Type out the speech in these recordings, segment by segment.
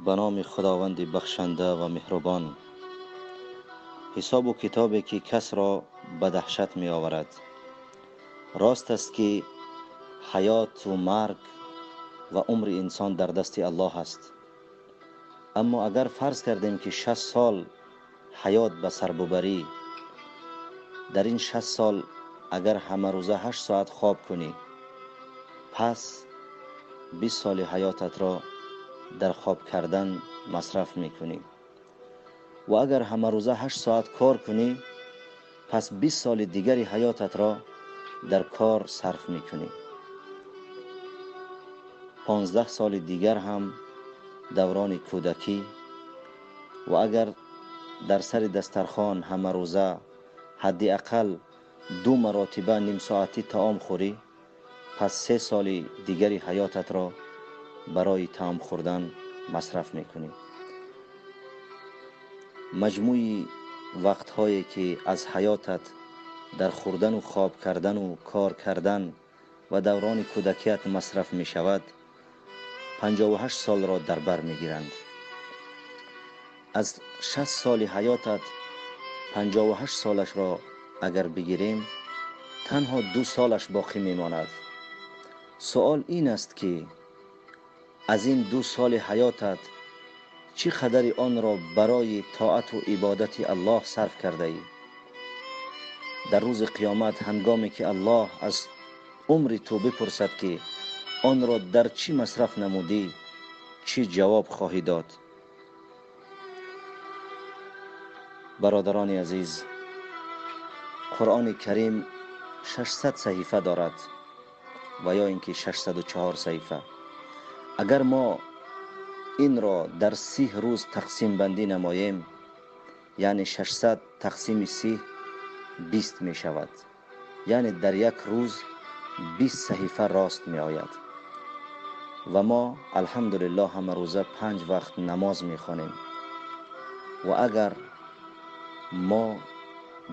Ба номи Худованди бахшанда ва меҳрубон. Ҳисобу китобе ки касро ба даҳшат меоварад. Рост аст ки ҳаёту марг ва умри инсон дар дасти Аллоҳ аст. Аммо агар фарз кардем ки 60 сол ҳаёт ба сар бубарӣ, дар ин 60 сол агар ҳамарӯза 8 соат хоб кунӣ, пас 20 соли ҳаётатро дар хоб кардан масраф мекунӣ. Ва агар ҳамарӯза 8 соат кор кунӣ, пас 20 соли дигари ҳаётатро дар кор сарф мекунӣ. 15 соли дигар ҳам даврони кӯдакӣ. Ва агар дар сари дастархон ҳамарӯза ҳадди ақал 2 маротиба нимсоатӣ таом хӯрӣ, пас 3 соли дигари ҳаётатро барои таом хӯрдан масраф мекунӣ. Маҷмӯи вақтҳое ки аз ҳаётат дар хӯрдану хоб кардану кор кардан ва даврони кӯдакият масраф мешавад, 58 солро дар бар мегиранд. Аз 60 соли ҳаётат 58 солашро агар бигирем, танҳо 2 солаш боқӣ мемонад. Суол ин аст ки аз ин 2 соли ҳаётат чӣ қадари онро барои тоату ибодати Аллоҳ сарф кардаӣ? Дар рӯзи қиёмат ҳангоме ки Аллоҳ аз умри ту бипурсад ки онро дар чӣ масраф намудӣ, чӣ ҷавоб хоҳӣ дод? Бародарони азиз, Қуръони Карим 600 саҳифа дорад ва ё ин ки 604 саҳифа. Агар мо инро дар 30 рӯз тақсимбандӣ намоем, яъне 600 тақсими 30 20 мешавад. Яъне дар як рӯз 20 саҳифа рост меояд. Ва мо алҳамдулиллоҳ ҳамарӯза 5 вақт намоз мехонем. Ва агар мо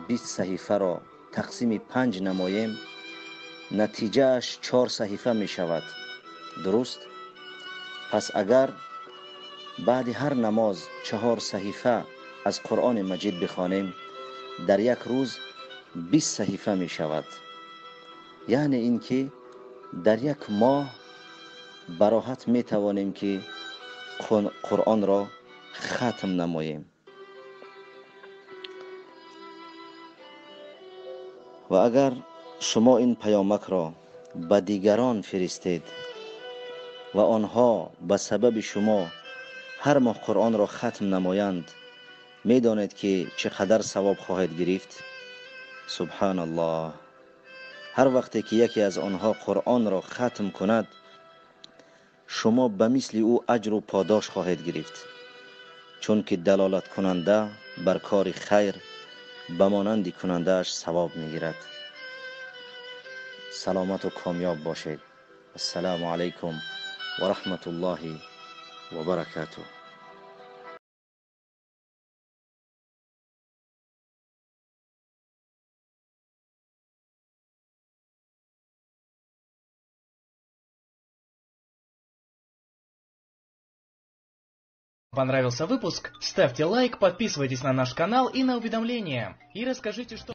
20 саҳифаро тақсими 5 намоем, натиҷааш 4 саҳифа мешавад. Дуруст? Пас агар баъди ҳар намоз 4 саҳифа аз Қуръони Маҷид бихонем, дар як рӯз 20 саҳифа мешавад. Яъне ин ки дар як моҳ бароҳат метавонем ки Қуръонро хатм намоем. Ва агар шумо ин паёмакро ба дигарон фиристед ва онҳо ба сабаби шумо ҳар моҳ Қуръонро хатм намоянд, медонед ки чӣ қадар савоб хоҳед гирифт? Субҳаналлоҳ! Ҳар вақте ки яке аз онҳо Қуръонро хатм кунад, шумо ба мисли ӯ аҷру подош хоҳед гирифт, чунки далолаткунанда бар кори хайр ба монанди кунандааш савоб мегирад. Саломату комёб бошед. Ассалому алайкум ва раҳматуллоҳи ва баракатуҳ. Понравился выпуск? Ставьте лайк, подписывайтесь на наш канал и на уведомления. И расскажите, что...